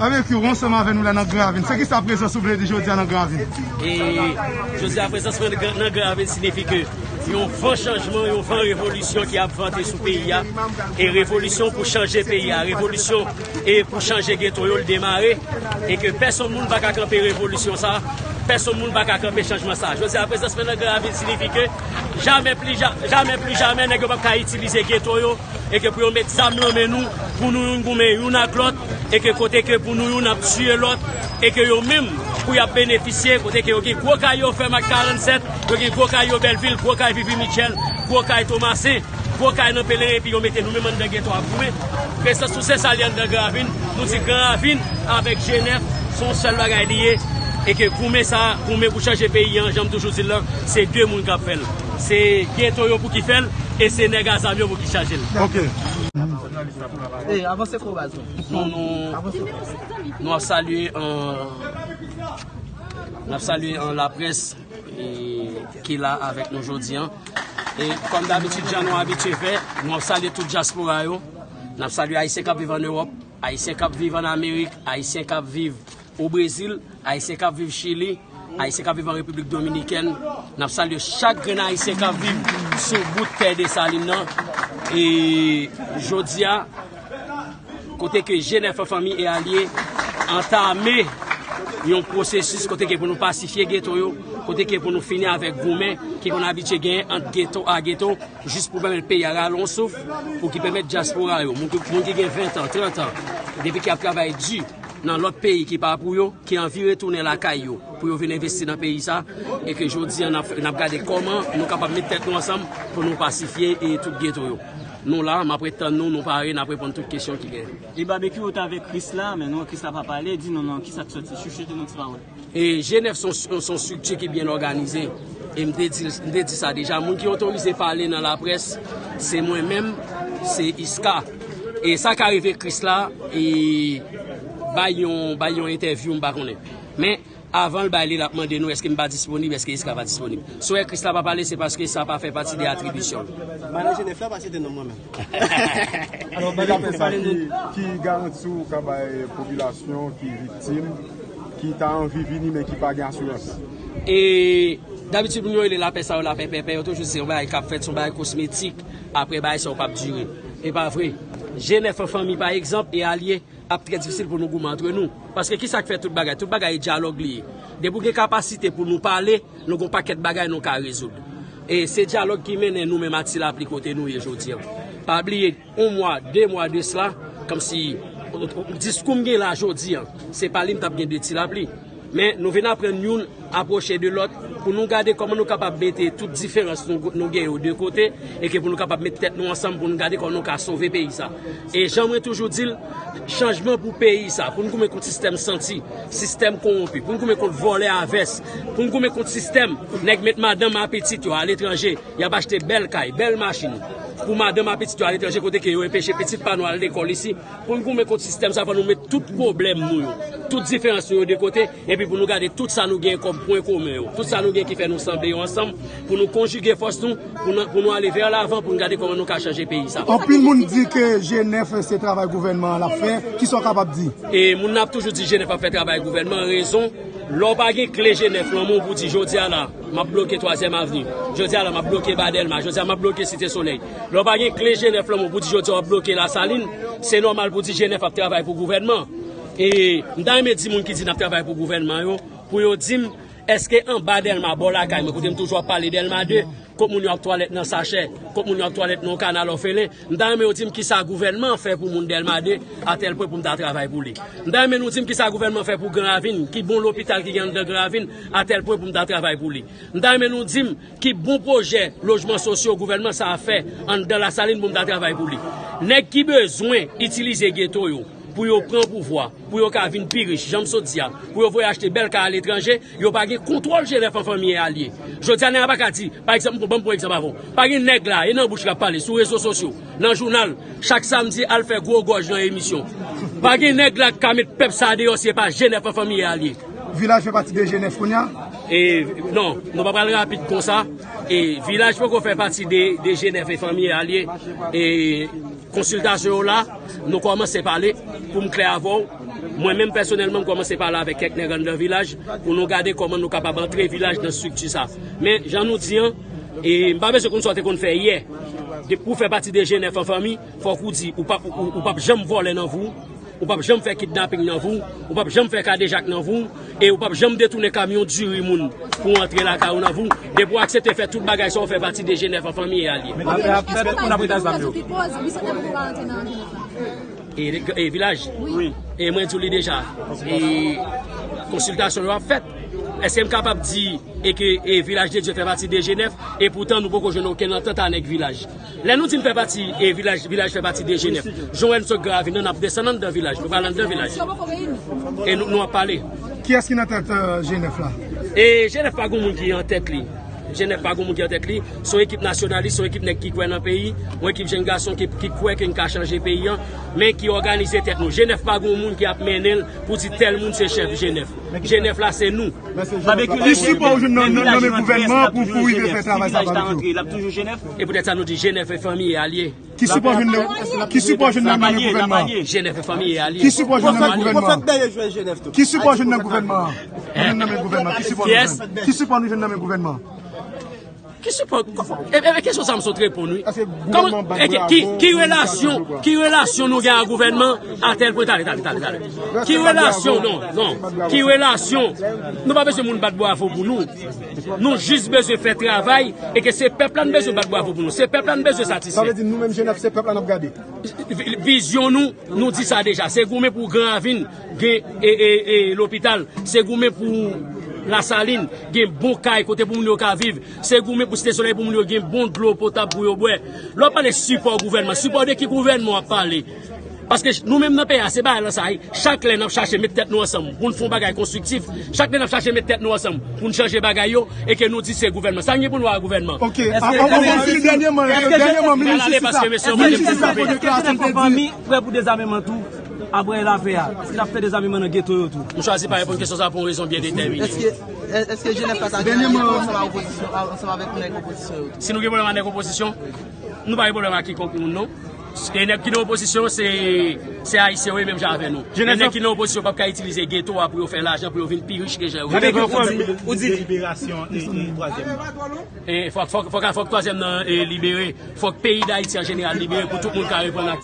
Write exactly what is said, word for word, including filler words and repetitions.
Avèk yo, ansanm avè nou la nan Gran Ravin. Se ki sa prezans ou vle di jodi a nan Gran Ravin? E jodi a, prezans mwen nan Gran Ravin siyifi ke yon van chanjman, yon van revolisyon ki ap vante sou peyi a. E revolisyon pou chanje peyi a, revolisyon e pou chanje geto yo, l demare. E ke pèsonn moun pa ka kanpe revolisyon sa, pèsonn moun pa ka kanpe chanjman sa. Jodi a, prezans mwen nan Gran Ravin siyifi ke jamè pli ja-, jamè pli jamè nèg yo p ap ka itilize geto yo e ke pou yo met zam nan men nou, pou nou youn goumen youn ak lòt, e ke kote ke pou nou youn ap tiye lòt, e ke yo menm pou y ap benefisye, kote ke yo gen gwo kay yo Fèm ak karannsèt, yo gen gwo kay yo Bèlvil, gwo kay Vivi Mitchell, gwo kay Tomasen, gwo kay nan Peleyen, epi yo mete nou menm anndan geto a goumen. Prezans nou se sa li anndan Gran Ravin, nou di Gran Ravin avèk G nèf, se yon sèl bagay li ye, e ke goumen sa, goumen pou chanje peyi an, jan m toujou di l lan, se de moun k ap fè l. Se geto yo pou ki fè l, e se nèg a zam yo pou ki chaje l. Ok. Ey, avanse kou baz mwen. Nou, nou, Avanse. Nou ap salye, euh, n ap salye, euh, laprès, e, ki la avèk nou jodi an. E kòm dabitid, jan nou abitye fè, nou ap salye tout dyaspora yo. N ap salye Ayisyen k ap viv ann Ewòp, Ayisyen k ap viv ann Amerik, Ayisyen k ap viv o Brezil, Ayisyen k ap viv Chili, Ayisyen k ap viv an Repiblik Dominikèn. N ap salye chak grenn Ayisyen k ap viv sou bout tè Desalin nan. E jodi a, kote ke G nèf an Fanmi e Alye antame yon pwosesis kote ke pou nou pasifye geto yo, kote ke pou nou fini avèk goumen ki konn abitye genyen ant geto a geto, jis pou pèmèt peyi a rale yon souf, pou ki pèmèt dyaspora yo, moun ki, moun ki gen ven tan, trant an, depi ki ap travay di nan lòt peyi ki pa pou yo, ki anvi retounen lakay yo, pou yo vin envesti nan peyi sa, e ke jodi a n ap, n ap gade kòman nou kapab met tèt nou ansanm pou nou pasifye e tout geto yo. Nou la, m ap ret tann nou, nou pare, n ap reponn tout kesyon ki genyen. E babekyou ou t avèk Krisla, men nou wè Krisla pa pale, di nou non, kisa k sòti, chouchoute nou ti pawòl. E G nèf se yon, se yon estrikti ki byen òganize. E m te di, m te di sa deja, moun ki otorize pale nan laprès, se mwen menm, se Iska. E sa ka rive Krisla, e bay yon, bay yon entèvyou, m pa konnen. Men, avan l bay li, l ap mande nou èske m pa disponib, èske Iska pa disponib. Si w wè Krisla pa pale, se paske sa pa fè pati de atribisyon l. Manan G nèf la pa site non mwen menm. Alò, Babekyou, pale nou. Ki garanti ou ka bay popilasyon ki viktim, ki ta anvi vini, men ki pa gen asirans? E dabitid, moun yo rele lapè sa yo lapè pèpè, yo toujou di se yon bagay k ap fèt, se yon bagay kosmetik, apre bagay sa yo p ap dire. E pa vre. G nèf an Fanmi, pa egzanp, e Alye, ap trè difisil pou nou goumen antre nou. Paske kisa k fè tout bagay? Tout bagay e dyalòg li ye. Depi w gen kapasite pou nou pale, nou gen yon pakèt bagay nou ka rezoud. E se dyalòg ki mennen nou menm ak Ti Lapli kote nou ye jodi an. Pa bliye, yon mwa, de mwa de sila, kòmsi diskou m gen la jodi an, se pa li m t ap gen de Ti Lapli. Men nou vin aprann youn apwoche de lòt pou nou gade kòman nou kapab mete tout diferans nou, nou gen yo de kote e ke pou nou kapab met tèt nou ansanm pou nou gade kòman nou ka sove peyi sa. E jan mwen toujou di l, chanjman pou peyi sa, pou n goumen kont sistèm santi, sistèm kowonpi, pou n goumen kont vòlè a vès, pou n goumen kont sistèm nèg met madanm a pitit yo aletranje, y ap achte bèl kay, bèl machin pou madanm a pitit yo aletranje kote ke yo enpeche pitit pa nou al lekòl isi. Pou n goumen kont sistèm sa, fò nou met tout pwoblèm nou yo, tout diferans nou yo de kote, epi pou nou gade tout sa nou gen kòm pwen komen yo, tout sa nou gen ki fè nou sanble yo ansanm, pou nou konjige fòs nou, pou nou, pou nou ale vè lavan, pou nou gade kòman nou ka chanje peyi sa. Anpil moun di ke G nèf se travay gouvènman an l ap fè. Kisa w kapab di? E moun nan ap toujou di G nèf ap fè travay gouvènman an, rezon, lè w pa gen kle G nèf nan men w pou di jodi a la, m ap bloke Twazyèm Avni. Jodi a la, m ap bloke Ba Dèlma. Jodi a, m ap bloke Site Solèy. Lè w pa gen kle G nèf nan men w pou di jodi a w ap bloke Lasalin, se nòmal pou di G nèf ap travay pou gouvènman. E m ta renmen di moun ki di n ap travay pou gouvènman yo, pou yo di m, èske anba Dèlma, bò lakay mwen, kote m toujou ap pale Dèlma de, kot moun yo ap twalèt nan sachè, kot moun yo ap twalèt nan yon kanal òfelen, m ta renmen yo di m kisa gouvènman an fè pou moun Dèlma de, atèl pwen pou m ta travay pou li. M ta renmen nou di m kisa gouvènman an fè pou Gran Ravin, ki bon lopital ki gen anndan Gran Ravin, atèl pwen pou m ta travay pou li. M ta renmen nou di m ki bon pwojè lojman sosyo gouvènman sa a fè anndan Lasalin pou m ta travay pou li. Nèg ki bezwen itilize geto yo pou yo pran pouvwa, pou yo ka vin pi rich, jan m sot di a, pou yo voye achte bèl kay aletranje, yo pa gen kontwòl G nèf an Fanmi e Alye. Jodi a, nèg la pa ka di, pa egzanp, m pran, ban m pran egzanp avè w. Pa gen nèg la, e nan bouch l ap pale, sou rezo sosyo, nan jounal, chak samdi, al fè gwo gòj nan emisyon. Pa gen nèg la k ka met pèp sa a deyò si e pa G nèf an Fanmi e Alye. Vilaj fè pati de G nèf kounye a? E, non, nou pa pral rapid konsa. E Vilaj poko fè pati de, de G nèf e Fanmi e Alye. E konsiltasyon yo la, nou kòmanse pale, pou m klè avè w. Mwen menm pèsonèlman, m kòmanse pale avèk kèk nèg anndan vilaj pou nou gade kòman nou kapab antre vilaj nan estrikti sa. Men, jan nou di an, e m pa bezwen konn sa w te konn fè yè. Depi w fè pati de G nèf an fanmi, fòk ou di, ou p ap, ou, ou p ap janm vòlè nan vi w, ou p ap janm fè kidnaping nan vi w, ou p ap janm fè kadejak nan vi w, e ou p ap janm detounen kamyon diri moun pou antre lakay ou nan vi w. Depi w aksepte fè tout bagay sa, w fè pati de G nèf an fanmi e alye. Men apre, apre, moun ap rete ak zam yo. E, e vilaj. Wi. E mwen di w li deja. E konsiltasyon yo ap fèt. Èske m kapab di e ke e Vilaj de Dye fè pati de G nèf, e poutan nou poko jwenn okenn antant a nèg vilaj? Lè nou di n fè pati e vilaj, vilaj fè pati de G nèf, jan w wè n sot Gravin nan, n ap desann anndan vilaj, nou pral anndan vilaj. E nou, nou ap pale. Kiyès ki nan tèt, euh, G nèf la? E G nèf pa gon moun ki an tèt li. G nèf pa gon moun ki an tèt li. Se yon ekip nasyonalis, se yon ekip nèg ki kwè nan peyi, yon ekip jèn gason ki, ki kwè ke n ka chanje peyi an, men ki òganize tèt nou. G nèf pa gon moun ki ap mennen l pou di tèl moun se chèf G nèf. G nèf la se nou. Ki sipò ou jwenn nan, nan, nan men gouvènman pou, pou rive fè travay sa, Babekyou? E poutèt sa nou di G nèf e fanmi e alye. Ki sipò jwenn nan, ki sipò jwenn nan men gouvènman? G nèf e fanmi e alye. Ki sipò jwenn nan men gouvènman? Ki sipò jwenn nan gouvènman? Jwenn nan men gouvènman. Ki sipò nou jwenn? Ki sipò nou jwenn nan men gouvènman? Ki sipò, e, e, e kesyon sa m sot reponn wi. Kòman, e, ki, ki, ki relasyon, ki relasyon nou gen ak gouvènman a tèl pwen? Tande, tande, tande, tande. Ki relasyon, non, non. Ki relasyon? Nou pa bezwen moun bat bravo pou nou. Nou jis bezwen fè travay e ke se pèp la n bezwen bat bravo pou nou. Se pèp la n bezwen satisfè. Sa vle di nou menm G nèf se pèp la n ap gade. Vi-, vizyon nou, nou di sa deja. Se goumen pou Gran Ravin gen, e, e, e, lopital. Se goumen pou Lasalin gen bon kay kote pou moun yo ka viv. Se goumen pou Site Solèy pou moun yo gen bon dlo potab pou yo bwè. Lè w ap pale sipò gouvènman, sipò de ki gouvènman w ap pale? Paske nou menm nan peyi a, se bagay lan sa ye. Chak lè n ap chache met tèt nou ansanm pou n fè yon bagay konstriktif, chak lè n ap chache met tèt nou ansanm pou n chanje bagay yo, e ke nou di se gouvènman. Sa n gen pou n wè ak gouvènman? Ok, a, a, a, a, dènyèman, dènyèman, minis jistis la, minis jistis la fè yon deklarasyon, l te di, prè pou dezameman tou, apre lapè a, èske l ap fè dezameman nan geto yo tou? M chwazi pa reponn kesyon sa pou yon rezon byen detèmine. Èske, èske G nèf pa ta gen pwoblèm ansanm ak opozisyon, ansanm avèk nèg opozisyon yo tou? Si nou gen pwoblèm ak nèg opozisyon, nou pa gen pwoblèm ak kikonk moun, non. E nèg ki nan opozisyon, se, se Ayisyen yo ye, menm jan avè nou. E nèg ki nan opozisyon p ap ka itilize geto a pou yo fè lajan, pou yo vin pi rich ke jan yo ye. Ou di, ou di liberasyon e, e twazyèm nan. E fòk, fòk, fòk, fòk twazyèm nan, e, libere. Fòk peyi Dayiti an jeneral libere pou tout moun ka reprann aktivite.